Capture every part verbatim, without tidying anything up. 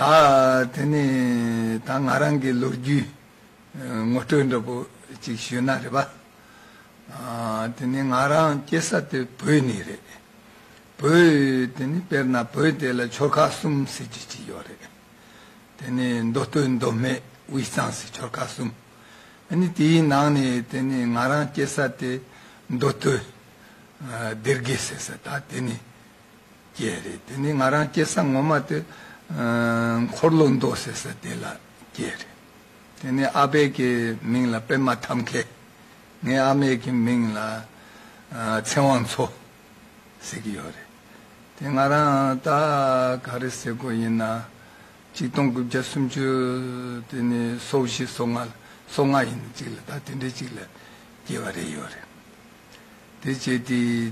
ཨ། དེ་ནས་ད་ང་རང་གི་ལོ་རྒྱུས་ངོ་སྤྲོད་འདྲ་པོ་ཅིག་ཞུས་ན་རེད་པ། ཨ། དེ་ནས་ང་རང་སྐྱེས་ས་དེ་བོད་ནས་རེད། བོད། དེ་ནས་དཔེར་ན་བོད་དེ་ལ་ཆོལ་ཁ་གསུམ་ཟེར་གྱི་ཅིག་ཡོད་རེད། དེ་ནས་མདོ་སྟོད། མདོ་སྨད། དབུས་གཙང་ཟེར་ཆོལ་ཁ་གསུམ། ཨ་ནི་དེའི་ནང་ནས་དེ་ནས་ང་རང་སྐྱེས་ས་དེ་མདོ་སྟོད། ཨ། སྡེ་དགེ་ཟེར་ས་ད་དེ་ནས་སྐྱེས་རེད། དེ་ནས་ང་རང་སྐྱེས་ས་ངོ་མ་དེ། ཨ། འཁོར་ལོ་མདོ་ཟེར་ས་དེ་ལ་སྐྱེས་རེད། དེ་ནས་ཨ་ཕའི་གི་མིང་ལ་པད་མ་ཐབས་མཁས། ངའི་ཨ་མའི་གི་མིང་ལ། ཨ། ཚེ་དབང་མཚོ་ཟེར་གྱི་ཡོད་རེད། དེ་ང་རང་ད་ག་རེ་ཟེར་དགོས་ཡིན་ན། ཆིག་སྟོང་དགུ་བརྒྱ་སུམ་ཅུ། དེ་ནས་སོ་བཞི། སོ་ལྔ། སོ་ལྔ་ཡིན་ཅིག་ལ། ད་དེ་འདྲའི་ཅིག་ལ་སྐྱེས་པ་རེད་ཡོད་རེད། དེ་བྱས་དེ་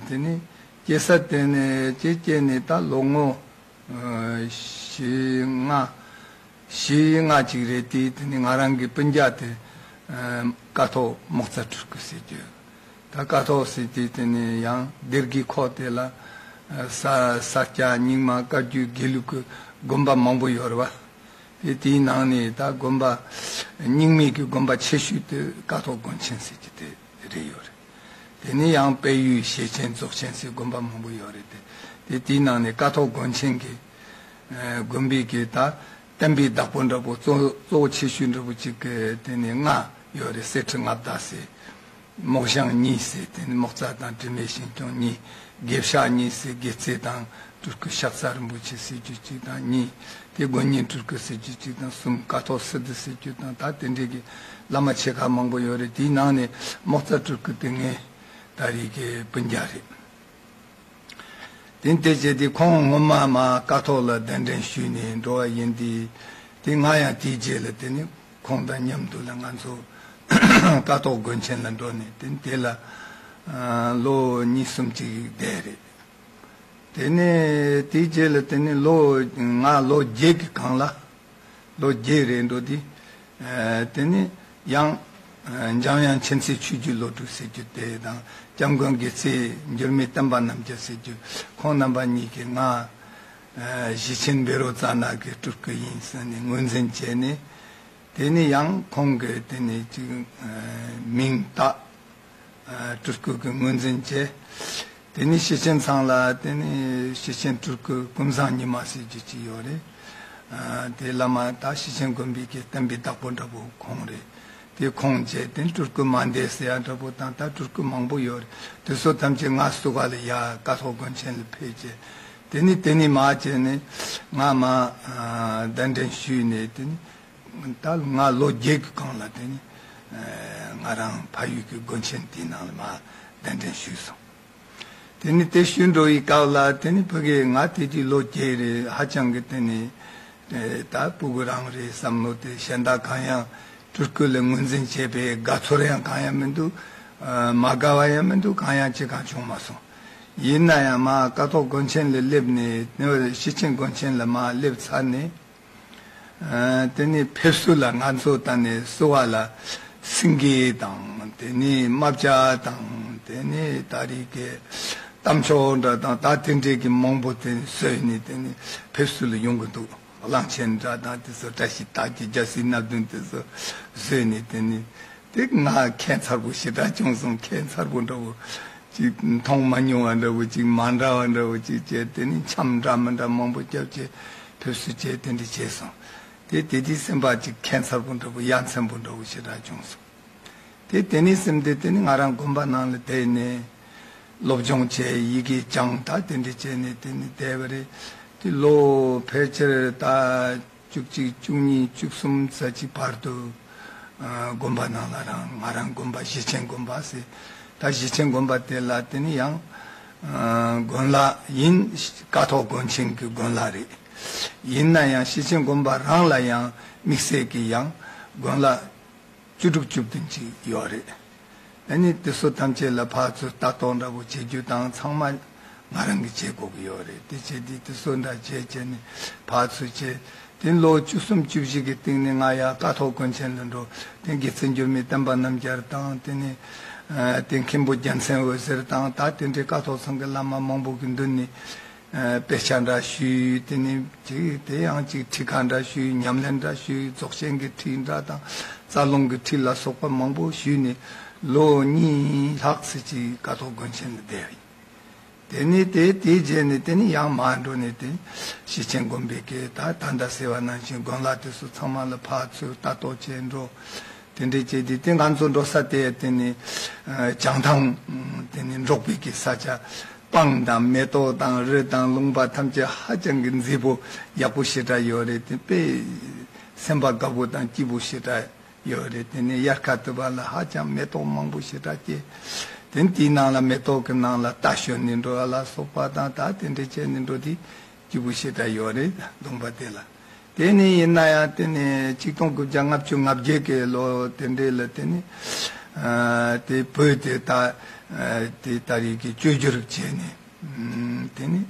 དེ་ནས་སྐྱེས་ས་དེ་ནས་ཅིག་སྐྱེས་ནས་ད་ལོ་ངོ། ཨ། བཞི་ལྔ། བཞི་ལྔ་ཅིག་རེད་དེ། དེ་ནས་ང་རང་གི་སྤུན་ཀྱག་དེ། ཨ། ཀཿཐོག་མོག་རྩ་སྤྲུལ་སྐུ་ཟེར་རྒྱུ། ད་ཀཿཐོག་ཟེར་དེ་དེ་ནས་ཡང་སྡེ་དགེ་ཁོག་དེ་ལ། ཨ། ས་ས་སྐྱ། རྙིང་མ། བཀའ་བརྒྱུད། དགེ་ལུགས་ཀྱི་དགོན་པ་མང་པོ་ཡོད་རེད་པ། དེ་དེའི་ནང་ནས་ད་དགོན་པ། རྙིང་མའི་གི་དགོན་པ་ཆེ་ཤོས་དེ་ཀཿཐོག་དགོན་ཆེན་ཟེར་གྱི་དེ་རེད་ཡོད་རེད། དེ་ནས་ཡང་དཔལ་ཡུལ། ཞེ་ཆེན། རྫོགས་ཆེན་ཟེར་དགོན་པ་མང་པོ་ཡོད་རེད་དེ། དེ་དེའི་ནང་ནས་ཀཿཐོག་དགོན་ཆེན་གྱི། ཨ། དགོན་པའི་གི་ད་བསྟན་པའི་བདག་པོ་འདྲ་པོ། གཙོ་གཙོ་བོ་ཆེ་ཤོས་འདྲ་པོ་ཅིག་གི་དེ་ནས་ལྔ་ཡོད་རེད། གསེར་ཁྲི་ལྔ་བདག་ཟེར། མོག་ཞང་གཉིས་ཟེར། དེ་ནས་མོག་རྩ་དང་དྲི་མེད་ཞིང་སྐྱོང་གཉིས། དགེ་བཤགས་གཉིས་ཟེར། དགེ་རྩེ་དང་སྤྲུལ་སྐུ་ཤཱཀྱ་རིན་པོ་ཆེ་ཟེར་རྒྱུ་གཅིག་དང་གཉིས། དེ་དགོན་གཉེན་སྤྲུལ་སྐུ་ཟེར་རྒྱུ་གཅིག་དང་གསུམ། ཀཿཐོག་སིདྡྷི་ཟེར་རྒྱུ་དང་། ད་དེ་འདྲའི་གི་བླ་མ་ཆེ་ཁག་མང་པོ་ཡོད་རེད། དེའི་ནང་ནས་མོག་རྩ་སྤྲུལ་སྐུ་དེ་ངའི་ད་རེས་ཀྱི་སྤུན་ཀྱག་རེད། དེ་དེ་བྱས་དེ་ཁོང་ངོ་མ་མ་ཀཿཐོག་ལ་གདན་འདྲེན་ཞུས་ནས་འགྲོ་བ་ཡིན་དེ། དེ་ང་ཡང་དེའི་རྗེས་ལ་དེ་ནས་ཁོང་དང་མཉམ་དུ་ལ་ང་ཚོ་ཀཿཐོག་དགོན་ཆེན་ལ་འགྲོ་ནས། དེ་དེ་ལ། ཨ། ལོ་གཉིས་གསུམ་ཅིག་བསྡད་རེད། དེ་ནས་དེའི་རྗེས་ལ་དེ་ནས་ལོ། ང་ལོ་བརྒྱད་ཀྱི་སྒང་ལ། ལོ་བརྒྱད་རེད་འགྲོ་དུས། ཨ། དེ་ནས་ཡང་། ཨ། འཇམ་དབྱངས་མཁྱེན་བརྩེ་ཆོས་བརྒྱུད་བློ་གྲོས་ཟེར་རྒྱུ་དེ་དང་། སྐྱབས་མགོན་དགེ་རྩེ་འགྱུར་མེད་བསྟན་པ་རྣམ་རྒྱལ་ཟེར་རྒྱུ། ཁོང་རྣམ་པ་གཉིས་ཀྱིས་ང་། ཨ། ཞེ་ཆེན་བཻ་རོ་ཙ་ན་གི་སྤྲུལ་སྐུ་ཡིན་ཟེར་ནས་ངོས་འཛིན་བྱས་ནས། དེ་ནས་ཡང་ཁོང་གིས་དེ་ནས་ཅིག། ཨ། མིང་བཏགས། ཨ། སྤྲུལ་སྐུ་གི་ངོས་འཛིན་བྱས། དེ་ནས་ཞེ་ཆེན་ཚང་ལ་དེ་ནས་ཞེ་ཆེན་སྤྲུལ་སྐུ་ཀུན་བཟང་ཉི་མ་ཟེར་རྒྱུ་ཅིག་ཡོད་རེད། ཨ། དེ་བླ་མ་ད་ཞེ་ཆེན་དགོན་པའི་གི་བསྟན་པའི་བདག་པོ་འདྲ་པོ་ཁོང་རེད། དེ་ཁོང་བྱས། དེ་སྤྲུལ་སྐུ་མ་འདས་ཟེར་ཡ་འདྲ་པོ་དང་། ད་སྤྲུལ་སྐུ་མང་པོ་ཡོད་རེད། དེ་ཚོ་ཐམས་ཅད་ང་བསུ་ག་ལ་ཡ་ཀཿཐོག་དགོན་ཆེན་ལ་ཕེབས་བྱས། དེ་ནས་དེ་ནས་མར་བྱས་ནས་ང་མར། ཨ། གདན་འདྲེན་ཞུས་ནས། དེ་ནས་ད་ང་ལོ་བརྒྱད་ཀྱི་སྒང་ལ་དེ་ནས། ཨ། ང་རང་ཕ་ཡུལ་གྱི་དགོན་ཆེན་དེའི་ནང་ལ་མར་གདན་འདྲེན་ཞུས་སོང་། དེ་ནས་དེ་ཞུས་འགྲོ་བའི་སྐབས་ལ་དེ་ནས་ཕ་གི་ང་དེ་དུས་ལོ་བརྒྱད་རེད། ཧ་ཅང་གི་དེ་ནས། ཨ། ད་སྤུ་གུ་རང་རེད་བསམ་བློ་དེ། གཞན་དག་གང་ཡང་སྤྲུལ་སྐུ་ལ་ངོས་འཛིན་བྱེད་པའི་དགའ་ཚོར་ཡང་གང་ཡང་མི་འདུག། ཨ། མ་དགའ་བ་ཡང་མི་འདུག། གང་ཡང་ཅི་གང་བྱུང་མ་སོང་། ཡིན་ན་ཡང་མར་ཀཿཐོག་དགོན་ཆེན་ལ་སླེབས་ནས། ཞེ་ཆེན་དགོན་ཆེན་ལ་མར་སླེབས་ཚར་ནས། ཨ། དེ་ནས་ཕེབས་བསུ་ལ་ང་ཚོ་ད་ནས་བསུ་བ་ལ་སེང་གེ་དང་། དེ་ནས་རྨ་བྱ་དང་། དེ་ནས་ད་རེས་ཀྱི་གཏམ་མཆོག་འདྲ་དང་། ད་དེ་འདྲའི་གི་མང་པོ་དེ་བཟོས་ནས་དེ་ནས་ཕེབས་བསུ་ལ་ཡོང་གི་འདུག། གླང་ཆེན་འདྲ་དང་དེ་ཚོ། བཀྲ་ཤིས་རྟགས་བརྒྱད། རྒྱལ་སྲིད་སྣ་བདུན། དེ་ཚོ་བཟོས་ནས་དེ་ནས། དེ་ང་ཁྱད་མཚར་པོ་ཞེ་དྲག་བྱུང་སོང་། ཁྱད་མཚར་པོ་འདྲ་བོ་ཅིག། མཐོང་མ་མྱོང་བ་འདྲ་བོ་ཅིག། མ་འདྲ་བ་འདྲ་བོ་ཅིག་བྱས། དེ་ནས་འཆམ་འདྲ་མི་འདྲ་མང་པོ་བརྒྱབ་བྱས། ཕེབས་བསུ་བྱས། དེ་འདྲ་བྱས་སོང་། དེ་དེ་དུས་སེམས་པ་ཅིག་ཁྱད་མཚར་པོ་འདྲ་བོ། ཡ་མཚན་པོ་འདྲ་བོ་ཞེ་དྲག་བྱུང་སོང་། དེ་དེ་ནས་སེམས་དེ་དེ་ནས་ང་རང་དགོན་པ་ནང་ལ་བསྡད་ནས་སློབ་སྦྱོང་བྱས། ཡི་གེ་སྦྱངས། ད་དེ་འདྲ་བྱས་ནས་དེ་ནས་བསྡད་པ་རེད། དེ་ལོ་ཕལ་ཆེར་ད་བཅུ་གཅིག། བཅུ་གཉིས། བཅུ་གསུམ་ཙམ་ཅིག་བར་དུ། ཨ། དགོན་པ་ནང་ལ་རང་། ང་རང་དགོན་པ་ཞེ་ཆེན་དགོན་པ་ཟེར། ད་ཞེ་ཆེན་དགོན་པ་དེ་ལ་དེ་ནས་ཡང་། ཨ། དགོན་ལག་ཡིན། ཀཿཐོག་དགོན་ཆེན་གྱི་དགོན་ལག་རེད། ཡིན་ན་ཡང་ཞེ་ཆེན་དགོན་པ་རང་ལ་ཡང་དམིགས་བསལ་གྱི་ཡང་དགོན་ལག་བཅུ་དྲུག་བཅུ་བདུན་ཅིག་ཡོད་རེད། ཨ་ནི་དེ་ཚོ་ཐམས་ཅད་ལ་ཕར་ཚུར་ལྟ་རྟོག་འདྲ་པོ་བྱེད་རྒྱུ་དང་། ཚང་མ་ང་རང་གིས་བྱེད་དགོས་ཀྱི་ཡོད་རེད། དེ་བྱས་དུས་དེ་ཚོ་འདྲ་བྱས་བྱས་ནས་ཕར་ཚུར་བྱས། དེ་ལོ་བཅུ་གསུམ་བཅུ་བཞི་གི་སྟེང་ནས་ང་ཡར་ཀཿཐོག་དགོན་ཆེན་ལ་འགྲོ། དེ་དགེ་རྩེ་འགྱུར་མེད་བསྟན་པ་རྣམ་རྒྱལ་དང་། དེ་ནས། ཨ། དེ་མཁན་པོ་རྒྱལ་མཚན་འོད་ཟེར་དང་། ད་དེ་འདྲའི་ཀཿཐོག་ཚང་གི་བླ་མ་མང་པོ་གི་མདུན་ནས། དཔེ་ཆ་འདྲ་ཞུས། དེ་ནས་ཅིག་དེ་ཡང་ཅིག་ཁྲིད་ཁག་འདྲ་ཞུས། ཉམས་ལེན་འདྲ་ཞུས། རྫོགས་ཆེན་གྱི་ཁྲིད་འདྲ་དང་རྩ་རླུང་གི་ཁྲིད་ལ་སོགས་པ་མང་པོ་ཞུས་ནས་ལོ་གཉིས་ལྷག་ཙམ་ཅིག་ཀཿཐོག་དགོན་ཆེན་ལ་བསྡད་ཡིན། དེ་ནས་དེ་དེའི་རྗེས་ནས་དེ་ནས་ཡང་མར་འགྲོ་ནས་དེ་ཤེར་ཕྱིན་དགོན་པའི་གི་ད་ད་ལྟ་ཟེར་བ་ནང་བཞིན་དགོན་ལག་དེ་ཚོ་ཚང་མ་ལ་ཕར་ཚུར་ལྟ་རྟོག་བྱས་འགྲོ། དེ་འདྲས་བྱས་དུས་དེ་ང་ཚོ་འགྲོ་ས་དེ་དེ་ནི་ཨ་བྱང་ཐང་དེ་ནི་འབྲོག་པའི་གི་ས་ཆ། སྤང་དང་མེ་ཏོག་དང་རི་དང་ལུང་པ་ཐམས་ཅད་ཧ་ཅང་གི་མཛེས་པོ་ཡག་པོ་ཞེ་དྲག་ཡོད་རེད། དེ་དཔེ་སེམས་པ་དགའ་པོ་དང་སྐྱིད་པོ་ཞེ་དྲག་ཡོད་རེད། དེ་ནི་དབྱར་ཁ་དུས་པ་ལ་ཧ་ཅང་མེ་ཏོག་མང་པོ་ཞེ་དྲག་སྐྱེས། དེ་ནི་དེའི་ནང་ལ་མེ་ཏོག་གི་ནང་ལ་རྟ་ཞོན་ནས་འགྲོ་བ་ལ་སོགས་པ་དང་ད་དེ་འདྲས་བྱས་ནས་འགྲོ་དུས། སྐྱིད་པོ་ཞེ་དྲག་ཡོད་རེད་ལུང་པ་དེ་ལ། དེ་ནས་ཡིན་ན་ཡང་དེ་ནས་ཆིག་སྟོང་དགུ་བརྒྱ་ལྔ་བཅུ་ང་བརྒྱད་ཀྱི་ལོ་དེ་འདྲས་ལ་དེ་ནས་ཨ་དེ་བོད་དེ་ད་ཨ་དེ་ད་རེས་ཀྱི་བཅོས་བསྒྱུར་བྱས་ནས་ཨམ་དེ་ནས་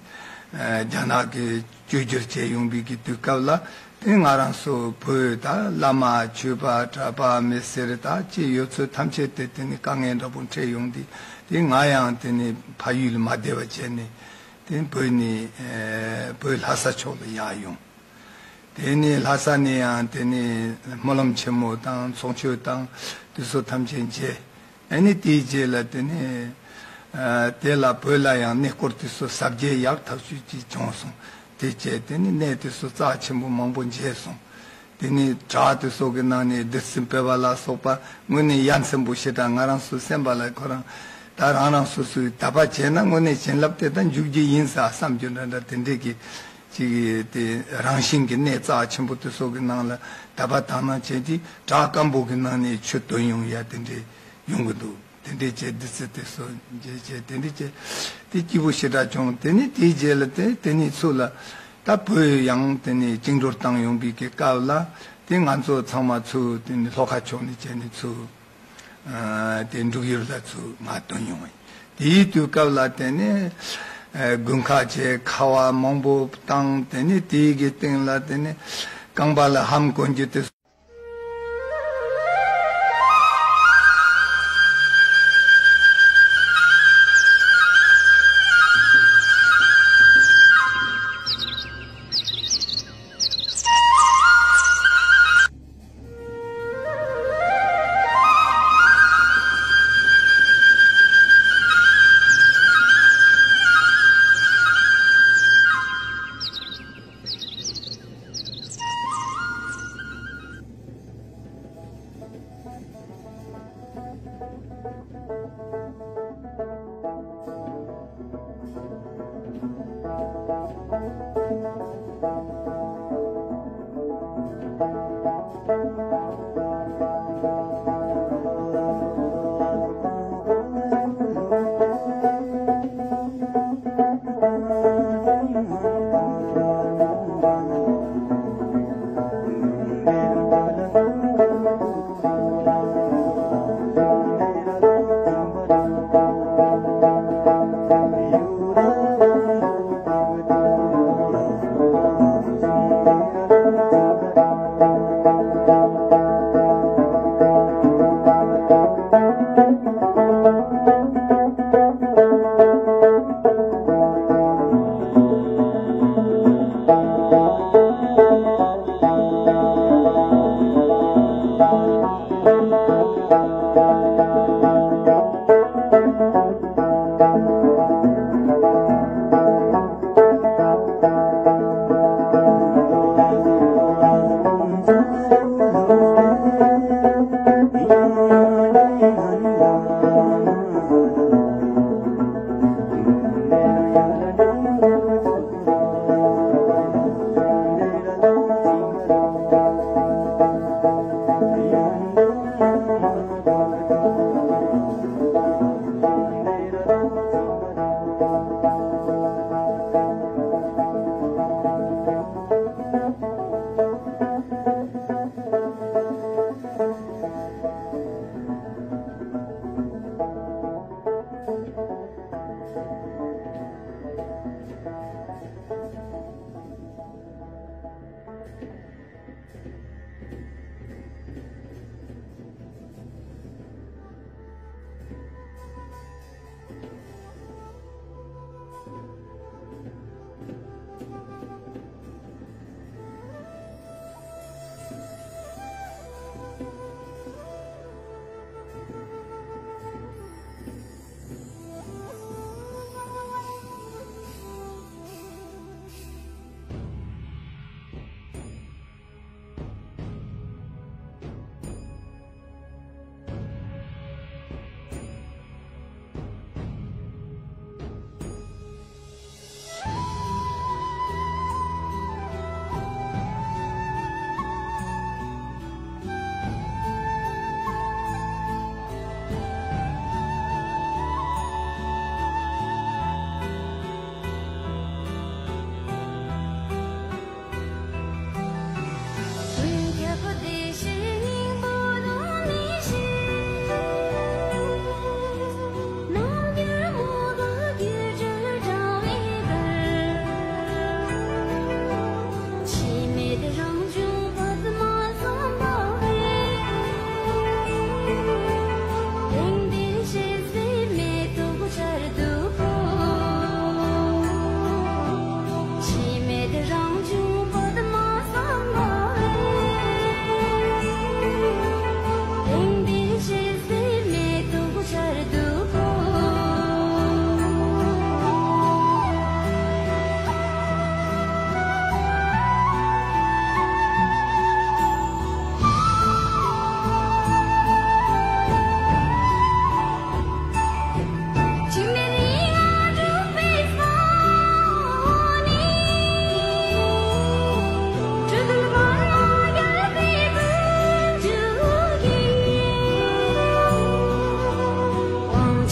ཨ་རྒྱ་ནག་གིས་བཅོས་བསྒྱུར་བྱས་ཡོང་བའི་གི་དུས་སྐབས་ལ་དེ་ང་རང་ཚོ་བོད་ད་བླ་མ་ཆོས་པ་གྲྭ་པ་མི་སེར་ད་ཅི་ཡོད་ཚོད་ཐམས་ཅད་དེ་དེ་ནས་དཀའ་ངལ་འདྲ་པོ་འཕྲད་ཡོང་དུས་དེ་ང་ཡང་དེ་ནས་ཕ་ཡུལ་ལ་མ་བསྡད་པ་བྱས་ནས། དེ་བོད་ནས་ཨེ་བོད་ལྷ་ས་ཕྱོགས་ལ་ཡར་ཡོང་། དེ་ནས་ལྷ་ས་ནས་ཡང་དེ་ནས་སྨོན་ལམ་ཆེན་མོ་དང་ཚོགས་མཆོད་དང་དེ་ཚོ་ཐམས་ཅད་མཇལ། ཨ་ནི་དེའི་རྗེས་ལ་དེ་ནས་ཨ་དེ་ལ་བོད་ལ་ཡང་གནས་སྐོར་དེ་ཚོ་གཟབ་རྒྱས་ཡག་ཐག་ཆོད་ཅིག་བྱུང་སོང་། དེ་བྱས་དེ་ནས་གནས་དེ་ཚོ་རྩ་ཆེན་པོ་མང་པོ་མཇལ་སོང་། དེ་ནས་བྲག་དེ་ཚོ་གི་ནང་ནས་བདུད་རྩི་སྤེལ་བ་ལ་སོགས་པ་དངོས་གནས་ཡ་མཚན་པོ་ཞེ་དྲག་ང་རང་ཚོ་སེམས་པ་ལ་ཁོ་རང་ད་རང་རང་སོ་སོའི་དད་པ་བྱས་ན་དངོས་གནས་བྱིན་རླབས་དེ་ད་འཇུག་རྒྱུ་ཡིན་ས་བསམ་རྒྱུ་འདྲ་འདྲ་དེ་འདྲས་ཀྱི་ཅིག་དེ་རང་བཞིན་གྱི་གནས་རྩ་ཆེན་པོ་དེ་ཚོ་གི་ནང་ལ་དད་པ་དག་སྣང་བྱས་ཏེ་བྲག་སྐམ་པོ་གི་ནང་ནས་ཆུ་འདོན་ཡོང་ཡ་དེ་འདྲས་ཡོང་གི་འདུག་དེ་འདྲས་བྱས་བདུད་རྩི་དེ་ཚོ་འཇལ་བྱས་དེ་འདྲས་བྱས་དེ་སྐྱིད་པོ་ཞེ་དྲག་བྱུང་། དེ་ནས་དེའི་རྗེས་ལ་དེ་དེ་ནས་ཚུར་ལ། ད་བོད་ཡང་དེ་ནས་བཅིངས་འགྲོལ་བཏང་ཡོང་བའི་གི་སྐབས་ལ་དེ་ང་ཚོ་ཚང་མ་ཚུར་དེ་ནས་ལྷོ་ཁ་ཕྱོགས་ནས་བྱས་ནས་ཚུར་ཨ་དེ་འབྲུག་ཡུལ་ལ་ཚུར་མར་ཐོན་ཡོང་བ་ཡིན། དེའི་དུས་སྐབས་ལ་དེ་ནས་ཨ་དགུན་ཁ་བྱས་ཁ་བ་མང་པོ་བཏང་། དེ་ནས་དེའི་གི་སྟེང་ལ་དེ་ནས་རྐང་པ་ལ་ལྷམ་གོན་རྒྱུ་དེ།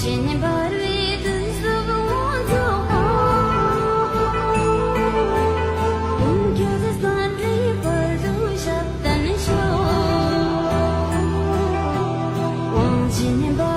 ཕྱི་ནས་འབར་བའི་དུས་སུ་དབང་འཛུགས་པ། ཀུན་གྱི་བསམ་འགྲུབ་བར་དུ་ཞབས་བརྟན་ཤོག་དབང་ཆེན་འབར་